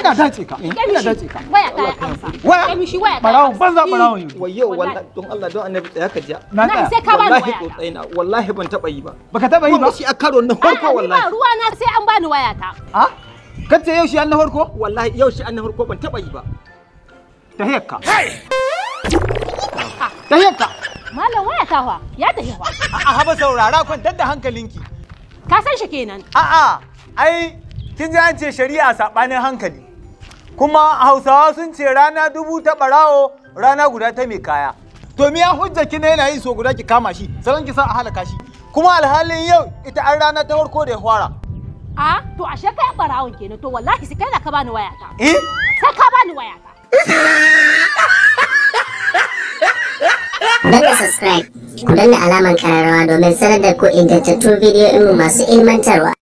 Ina dace ka. Ina dace ka. Waya ta ya amsa. Waya. Mishi waya ta. Barawon banza barawon yi. Wayyo wallahi don Allah don Annabi tsaya ka ji. Na Na tsaya. sai ka bani Wallahi waya. tsotsai na wallahi ban taba yi ba. Baka taba yi ba? Wannan shi a karo na farko A'a, ni wallahi. ba ruwa na sai an bani waya ta. A? Kace yau shi an na farko? Wallahi yau shi an na farko ban taba yi ba. Tahiyarka. Tahiyarka. Malam waya ta fa ya tafi fa. A'a haba saurara kwantar da hankalinki. Ka san shi kenan. A'a, ai kin ji an ce shari'a saɓanin hankali. Kuma Hausawa sun ce rana dubu ta ɓarawo, rana guda ta mai kaya. To miya hujja kina yana yi so guda ki kama shi, sannan ki sa a halaka shi. Kuma alhalin yau ita an rana ta farko da ya fara. A to ashe kai barawon kenan to wallahi sai kai na ka bani waya ta. Eh? Sai ka bani waya ta. Danna subscribe, ku danna alamar kararrawa domin sanar da ku ingantattun bidiyoyinmu masu ilmantarwa.